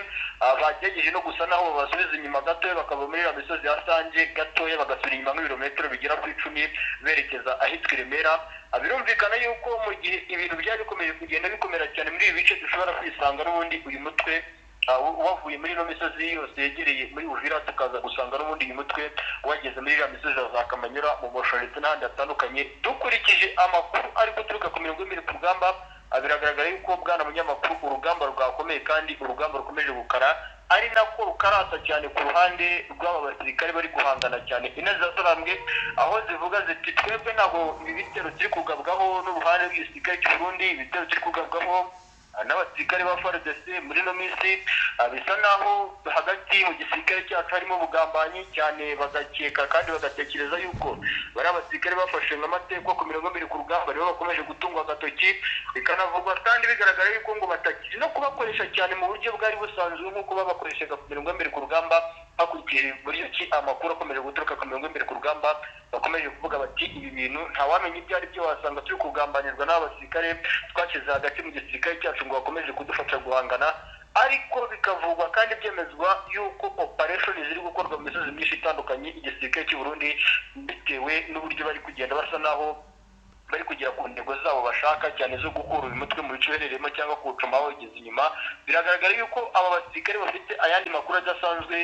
bagerageje no gusa naho babasubiza inyuma gatoya, bakava muri iriya misozi ya Sange gatoya, bagasubira inyuma nk'ibirometero bigera ku 10 berekeza ahitwa i Remera. Birumvikana yuko mu gihe ibintu byari bikomeje kugenda bikomera cyane muri ibi bice, dushobora kwisanga n'ubundi uyu mutwe wavuye muri ino misozi yose yegereye muri Uvira, tukaza gusanga n'ubundi uyu mutwe wageze muri iriya misozi ya za Kamanyura, mu Mosho ndetse n'ahandi hatandukanye. Dukurikije amakuru ari guturuka ku mirongo y'imbere ku rugamba, biragaragara yuko, bwana munyamakuru, urugamba rwakomeye kandi urugamba rukomeje gukara, ari nako rukarasa cyane ku ruhande rw'aba basirikare bari guhangana cyane. Intare za Sarambwe aho zivuga ziti: "Twebwe ntabwo ibi bitero turi kugabwaho n'uruhande rw'igisirikare cy'u Burundi, ibitero turi kugabwaho n'abasirikare ba FARDC muri ino minsi, bisa naho hagati mu gisirikare cyacu harimo ubugambanyi cyane." Bagakeka kandi bagatekereza yuko bari abasirikare bafashe nk'amateka ku mirongo ibiri ku rugamba nibo bakomeje gutungwa agatoki. Bikanavugwa kandi bigaragara yuko ngo batakiri no kubakoresha cyane mu buryo bwari busanzwe nk'uko babakoreshaga ku mirongo imbere ku rugamba. Hakurikije buryo ki amakuru akomeje guturuka ku mirongo imbere ku rugamba, bakomeje kuvuga bati: "Ibi bintu ntawamenya ibyo ari byo, wasanga turi kugambanirwa n'aba basirikare twashyize hagati mu gisirikare cyacu ngo bakomeje kudufasha guhangana." Ariko bikavugwa kandi byemezwa yuko operation ziri gukorwa mu misozi myinshi itandukanye, igisirikare cy'u Burundi, bitewe n'uburyo bari kugenda basa naho bari kugera ku ntego zabo bashaka cyane zo gukura uyu mutwe mu bice uherereyemo cyangwa kuwucuma bawugeze inyuma, biragaragara yuko aba basirikare bafite ayandi makuru adasanzwe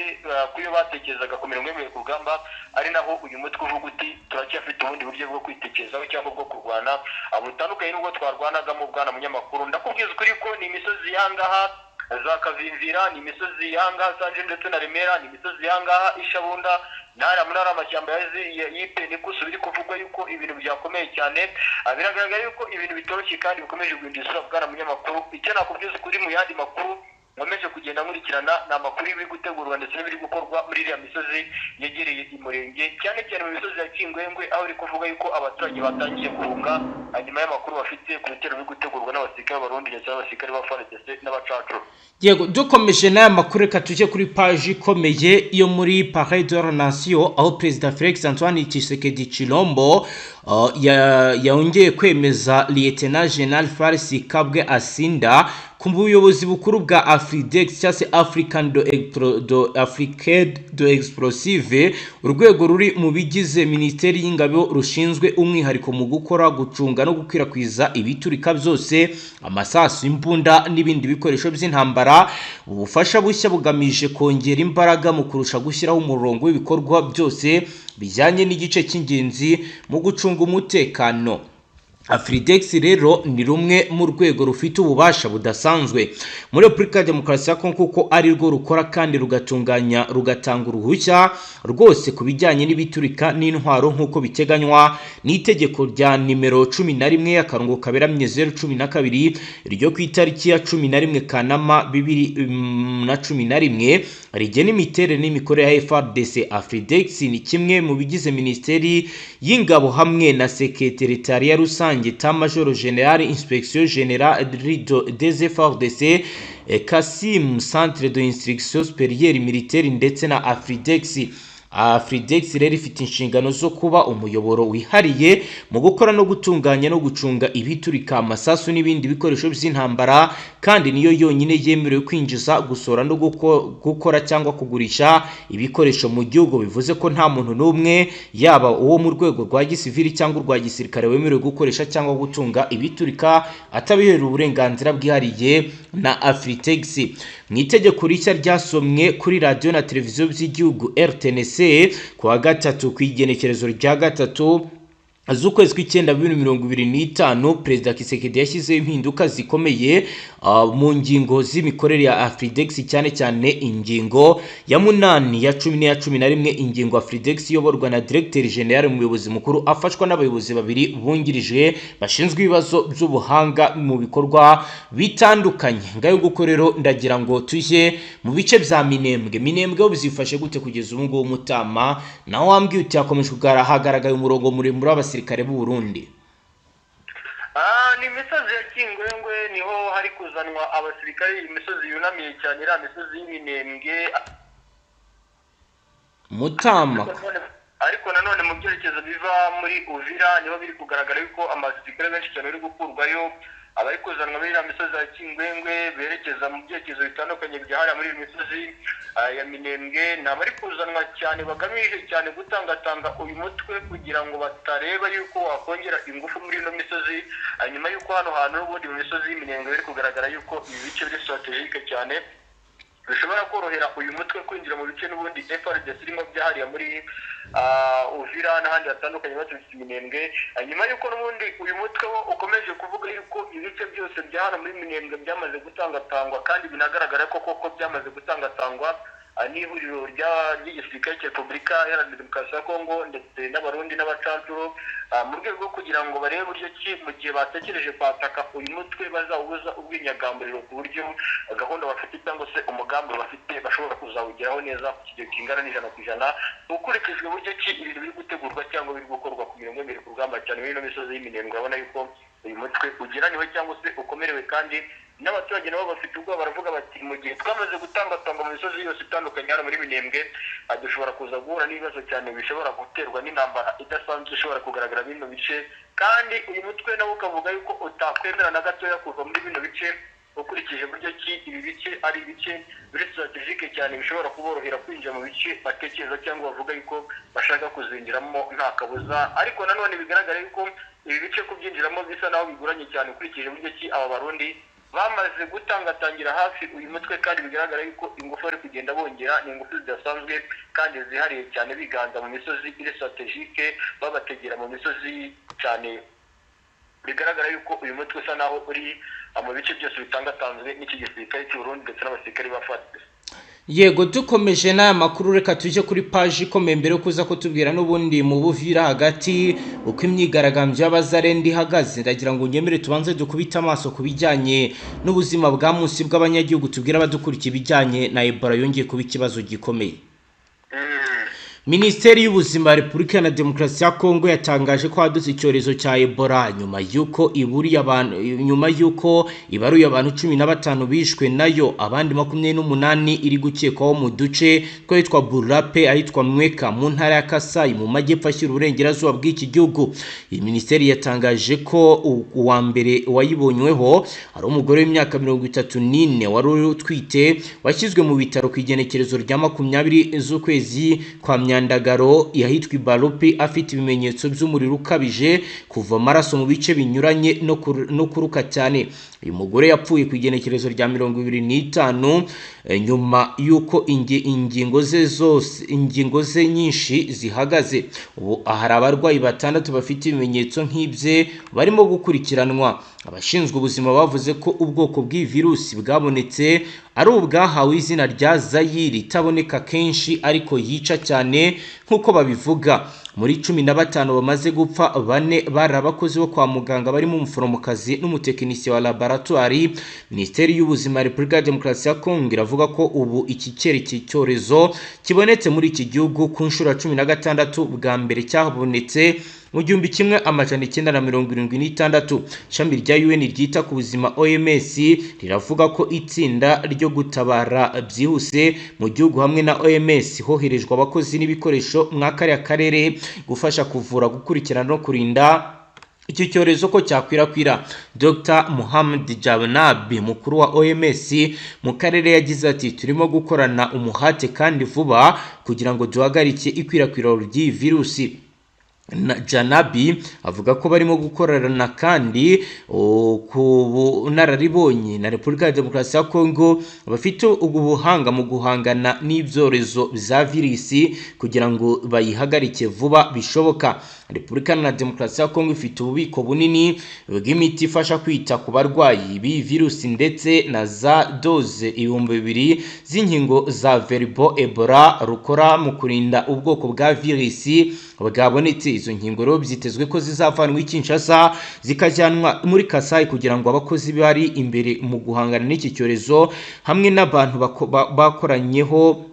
ku yo batekerezaga ku mirongo y'imbere ku rugamba, ari naho uyu mutwe uvuga uti: "Turacyafite ubundi buryo bwo kwitekerezaho cyangwa bwo kurwana butandukanye n'ubwo twarwanagamo." Bwana munyamakuru, ndakubwiza ukuri ko ni imisozi y'ahangaha za Kavimvira, ni imisozi y'ahangaha Sanje ndetse na Remera, ni imisozi y'ahangaha Ishabunda ntara muri ari amashyamba y'Ipenikusu, biri kuvugwa yuko ibintu byakomeye cyane. Biragaragara yuko ibintu bitoroshye kandi bikomeje guhindura isura. Bwana munyamakuru, icyo nakubwiza ukuri mu yandi makuru nkomeje kugenda nkurikirana ni amakuru y'ibiri gutegurwa ndetse n'ibiri gukorwa muri iriya misozi yegereye Umurenge, cyane cyane mu misozi ya Kingwengwe, aho iri kuvuga yuko abaturage batangiye guhunga hanyuma y'amakuru bafite ku bitero biri gutegurwa n'abasirikare b'Abarundi ndetse n'abasirikare ba FARDC n'abacancuro. Yego, dukomeje n'aya makuru, reka tujye kuri paji ikomeye yo muri Palais de la Nation, aho Perezida Felix Antoine Tshisekedi Chilombo yongeye kwemeza Lieutenant General Farisi Kabwe Asinda ku buyobozi bukuru bwa Afridex, cyangwa se African do Afrique de Explosive, urwego ruri mu bigize Minisiteri y'Ingabo rushinzwe umwihariko mu gukora, gucunga no gukwirakwiza ibiturika byose, amasasu, imbunda n'ibindi bikoresho by'intambara. Ubufasha bushya bugamije kongera imbaraga mu kurusha gushyiraho umurongo w'ibikorwa byose bijyanye n'igice cy'ingenzi mu gucunga umutekano. Afridex rero ni rumwe mu rwego rufite ububasha budasanzwe muri Repubulika ya Demokarasi ya Kongo, kuko ari rwo rukora kandi rugatunganya, rugatanga uruhushya rwose ku bijyanye n'ibiturika n'intwaro, nk'uko biteganywa n'itegeko rya nimero 11/012 ryo ku itariki ya 11 Kanama 2011, rigena imiterere n'imikorere ya FARDC. Afridex ni kimwe mu bigize Minisiteri y'Ingabo hamwe na Sekretariat rusange, État Major Général, Inspection Générale des FARDC. Kasim, Centre de Instruction Supérieure Militaire, ndetse na Afridex. Afridex rero ifite inshingano zo kuba umuyoboro wihariye mu gukora no gutunganya no gucunga ibiturika, amasasu n'ibindi bikoresho by'intambara, kandi niyo yonyine yemerewe kwinjiza, gusohora no gukora cyangwa kugurisha ibikoresho mu gihugu. Bivuze ko nta muntu n'umwe, yaba uwo mu rwego rwa gisivili cyangwa urwa gisirikare, wemerewe gukoresha cyangwa gutunga ibiturika atabiherewe uburenganzira bwihariye na Afritex. Mu itegeko rishya ryasomwe kuri radiyo na televiziyo by'igihugu RTNC ku wa gatatu, ku igenekerezo rya 3 z'ukwezi kw'icyenda 2025, Perezida Tshisekedi yashyizeho impinduka zikomeye mu ngingo z'imikorere ya Afridex, cyane cyane ingingo ya 8, ya 10 n'iya 11. Ingingo: Afridex iyoborwa na Directeur Général, umuyobozi mukuru, afashwa n'abayobozi babiri bungirije bashinzwe ibibazo by'ubuhanga mu bikorwa bitandukanye. Ngayo nguko. Rero ndagira ngo tujye mu bice bya Minembwe. Minembwe ho bizifashe gute kugeza ubu ngubu, Mutama? Naho wambwiye uti hakomeje hagaragaye umurongo muremure w'abasirikare b'u Burundi. Ni imisozi ya Kingwengwe, niho hari kuzanwa abasirikare, imisozi yunamiye cyane, iriya misozi y'Iminembwe. Mutama. Ariko nanone mu byerekezo biva muri Uvira niho biri kugaragara yuko abasirikare benshi cyane bari gukurwayo, abari kuzanwa muri iriya misozi ya Kingwengwe berekeza mu byerekezo bitandukanye bya hariya muri iyi misozi ya Minembwe. Ni abari kuzanwa cyane bagamije cyane gutangatanga uyu mutwe kugira ngo batareba yuko wakongera ingufu muri ino misozi, nyuma yuko hano hantu n'ubundi mu misozi y'Iminembwe biri kugaragara yuko ibi bice biri stratégique cyane, bishobora korohera uyu mutwe kwinjira mu bice n'ubundi FARDC irimo byahariye muri Uvira n'ahandi hatandukanye baturutse Iminembwe, nyuma y'uko n'ubundi uyu mutwe wo ukomeje kuvuga yuko ibice byose bya hano muri Minembwe byamaze gutangatangwa, kandi binagaragara ko koko byamaze gutangatangwa n'ihuriro ry'igisirikare cya Repubulika Iharanira Demokarasi ya Kongo ndetse n'Abarundi n'abacancuro, mu rwego rwo kugira ngo barebe uburyo ki mu gihe batekereje kwataka uyu mutwe bazawubuza ubwinyagamburiro, ku buryo gahunda bafite cyangwa se umugambi bafite bashobora kuzawugeraho neza ku kigero kingana n'100%, ukurikijwe uburyo ki ibintu biri gutegurwa cyangwa biri gukorwa ku mirongo imbere ku rugamba cyane muri ino misozi y'Iminembwe. Urabona yuko uyu mutwe ugeraniwe cyangwa se ukomerewe, kandi n'abaturage nabo bafite ubwoba, baravuga bati mu gihe twamaze gutangatanga mu misozi yose itandukanye hano muri Minembwe, dushobora kuza guhura n'ibibazo cyane bishobora guterwa n'intambara idasanzwe ishobora kugaragara bino bice. Kandi uyu mutwe nawo ukavuga yuko utakwemera na gatoya kuva muri bino bice, ukurikije uburyo ki ibi bice ari ibice biri stratégique cyane, bishobora kuborohera kwinjira mu bice batekereza cyangwa bavuga yuko bashaka kuzinjiramo nta kabuza. Ariko nanone bigaragara yuko ibi bice kubyinjiramo bisa naho bigoranye cyane, ukurikije uburyo ki aba Barundi bamaze gutangatangira hafi uyu mutwe, kandi bigaragara yuko ingufu bari kugenda bongera ni ingufu zidasanzwe kandi zihariye cyane, biganza mu misozi iri stratégique, babategera mu misozi cyane. Bigaragara yuko uyu mutwe usa naho uri mu bice byose bitangatanzwe n'iki gisirikare cy'u Burundi ndetse n'abasirikare ba FARDC. Yego, dukomeje n'aya makuru, reka tujye kuri paji ikomeye mbere yo kuza kutubwira n'ubundi mu Buvira hagati uko imyigaragambyo y'Abazarenda ihagaze. Ndagira ngo unyemere tubanze dukubite amaso ku bijyanye n'ubuzima bwa munsi bw'abanyagihugu, tubwire abadukurikiye ibijyanye na Ebola yongeye kuba ikibazo gikomeye. Minisiteri y'Ubuzima ya Repubulika Iharanira Demokarasi ya Kongo yatangaje ko hadutse icyorezo cya Ebola nyuma y'uko ibaruye abantu 15 bishwe nayo, abandi 28 iri gukekwaho mu duce tw'ahitwa Burape, ahitwa Mweka, mu ntara ya Kasayi, mu majyepfo ashyira uburengerazuba bw'iki gihugu. Iyi minisiteri yatangaje ko uwa mbere wayibonyweho ari umugore w'imyaka 34 wari utwite, washyizwe mu bitaro ku igenekerezo rya 20 z'ukwezi kwa Myandagaro yahitwa Ibarupi, afite ibimenyetso by'umuriro ukabije, kuva amaraso mu bice binyuranye no kuruka cyane. Uyu mugore yapfuye ku igenekerezo rya 25, nyuma y'uko ingingo ze zose, ingingo ze nyinshi zihagaze. Ubu hari abarwayi batandatu bafite ibimenyetso nk'ibye barimo gukurikiranwa. Abashinzwe ubuzima bavuze ko ubwoko bw'iyi virusi bwabonetse ari ubwahawe izina rya Zayiri, itaboneka kenshi ariko yica cyane nk'uko babivuga. Muri 15 bamaze gupfa, bane bari abakozi bo kwa muganga barimo umuforomokazi n'umutekinisiye wa laboratoire. Minisiteri y'Ubuzima ya Repubulika ya Demokarasi ya Kongo iravuga ko ubu iki cyorezo kibonetse muri iki gihugu ku nshuro ya 16, bwa mbere cyabonetse mu 1976. Ishami rya UN ryita ku buzima, OMS, riravuga ko itsinda ryo gutabara byihuse mu gihugu hamwe na OMS hoherejwe abakozi n'ibikoresho mwa kariya karere gufasha kuvura, gukurikirana no kurinda icyo cyorezo ko cyakwirakwira. Dr Muhammad Janabi, mukuru wa OMS mu karere, yagize ati: "Turimo gukorana umuhate kandi vuba kugira ngo duhagarike ikwirakwira ry'iyi virusi." Na Janabi avuga ko barimo gukorana kandi ku bunararibonye na Repubulika ya Demokarasi ya Kongo, bafite ubu buhanga mu guhangana n'ibyorezo bya virisi, kugira ngo bayihagarike vuba bishoboka. Repubulika na Demokarasi ya Kongo ifite ububiko bunini bw'imiti ifasha kwita ku barwayi b'iyi virusi, ndetse na za doze 2000 z'inkingo za Vero Ebola rukora mu kurinda ubwoko bwa virisi bwabonetse. Izo nkingo rero byitezwe ko zizavanwa i Kinshasa zikajyanwa muri Kasai, kugira ngo abakozi bari imbere mu guhangana n'iki cyorezo hamwe n'abantu bakoranyeho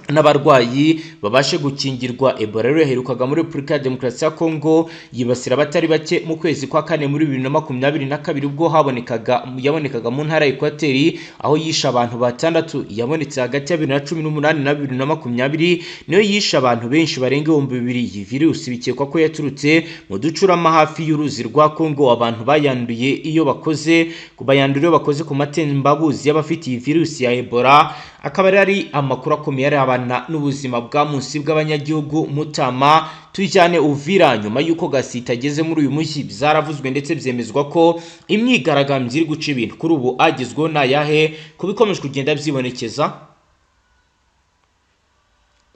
n'abarwayi babashe gukingirwa. Ebola rero yaherukaga muri Repubulika ya Demokarasi ya Kongo yibasira abatari bake mu kwezi kwa kane muri 2022, ubwo habonekaga yabonekaga mu ntara ya Ekwateri, aho yishe abantu batandatu. Yabonetse hagati ya 2018 na 2020, niyo yishe abantu benshi barenga 2000. Iyi virusi bikekwa ko yaturutse mu ducurama hafi y'uruzi rwa Kongo. Abantu bayanduye iyo bakoze bayandura iyo bakoze ku matembabuzi y'abafite iyi virusi ya Ebola. Akaba ari amakuru akomeye arabana n'ubuzima bwa munsi bw'abanyagihugu. Mutama, tujyane Uvira. Nyuma y'uko Gasita ageze muri uyu mujyi, byaravuzwe ndetse byemezwa ko imyigaragambyo iri guca ibintu. Kuri ubu agezweho ni ayahe ku bikomeje kugenda byibonekeza?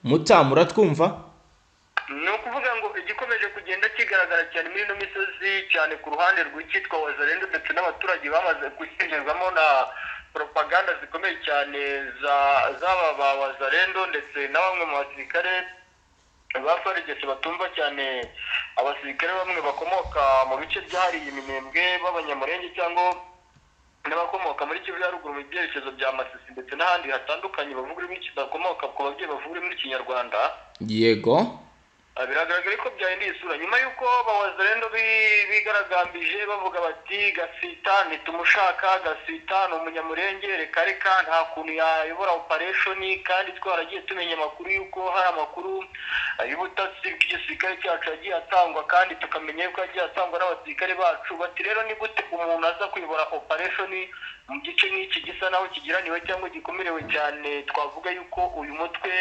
Mutama, uratwumva? Ni ukuvuga ngo igikomeje kugenda kigaragara cyane muri ino misozi, cyane ku ruhande rw'icyitwa Wazalendo ndetse n'abaturage bamaze gucengerwamo na propaganda zikomeye cyane za z'aba ba Wazalendo ndetse na bamwe mu basirikare ba FARDC batumva cyane, abasirikare bamwe bakomoka mu bice byahariye Iminembwe b'Abanyamurenge, cyangwa n'abakomoka muri Kivu ya Ruguru mu byerekezo bya Masisi ndetse n'ahandi hatandukanye, bavuga ururimi, bakomoka ku babyeyi bavuga ururimi rw'Ikinyarwanda. Biragaragara ko byahinduye isura nyuma y'uko Abawazalendo bigaragambije bavuga bati: "Gasita ntitumushaka, Gasita ni Umunyamurenge, reka reka, nta kuntu yayobora operation, kandi twaragiye tumenya amakuru y'uko hari amakuru y'ubutasi bw'igisirikare cyacu yagiye atangwa, kandi tukamenya yuko yagiye atangwa n'abasirikare bacu." Bati: "Rero ni gute umuntu aza kuyobora operation mu gice nk'iki gisa naho kigiraniwe cyangwa gikomerewe cyane?" Twavuga yuko uyu mutwe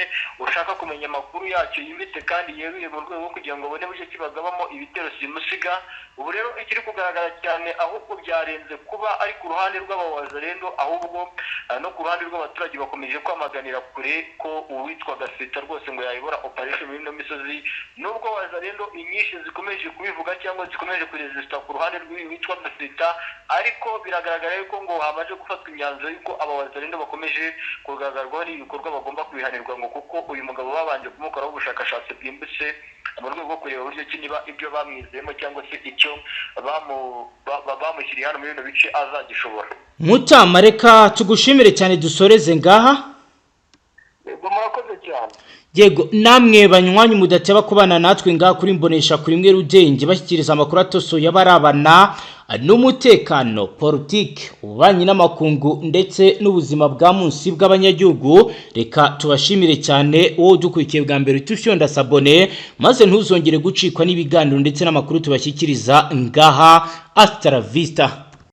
ushaka kumenya amakuru yacyo yimbitse kandi yeruye mu rwego rwo kugira ngo babone buryo ki bagabamo ibitero simusiga. Ubu rero ikiri kugaragara cyane, ahubwo byarenze kuba ari ku ruhande rw'Abawazalendo, ahubwo no ku ruhande rw'abaturage bakomeje kwamaganira kure ko uwitwa Gasita rwose ngo yayobora operation muri ino misozi, nubwo Wazalendo inyinshi zikomeje kubivuga cyangwa zikomeje kuresista ku ruhande rw'uyu witwa Gasita. Ariko biragaragara yuko ngo hamaze gufatwa imyanzuro y'uko aba Wazalendo bakomeje kugaragarwaho n'ibikorwa bagomba kubihanirwa, ngo kuko uyu mugabo babanje kumukoraho ubushakashatsi bwimbitse mu rwego rwo kureba uburyo ki niba ibyo bamwizeyemo cyangwa se icyo bamushyiriye hano muri bino bice azagishobora. Mutama, reka tugushimire cyane, dusoreze ngaha. Yego, murakoze cyane. Yego, namwe banywanyi mudateba kubana natwe ngaha kuri Mbonesha kuri mwe rugenge bashyikiriza amakuru atosoye abarabana n'umutekano, politiki, ububanyi n'amakungu ndetse n'ubuzima bwa munsi bw'abanyagihugu, reka tubashimire cyane. Wowe udukurikiye bwa mbere, ufyonda s'abonner maze ntuzongere gucikwa n'ibiganiro ndetse n'amakuru tubashyikiriza ngaha. Hasta la vista.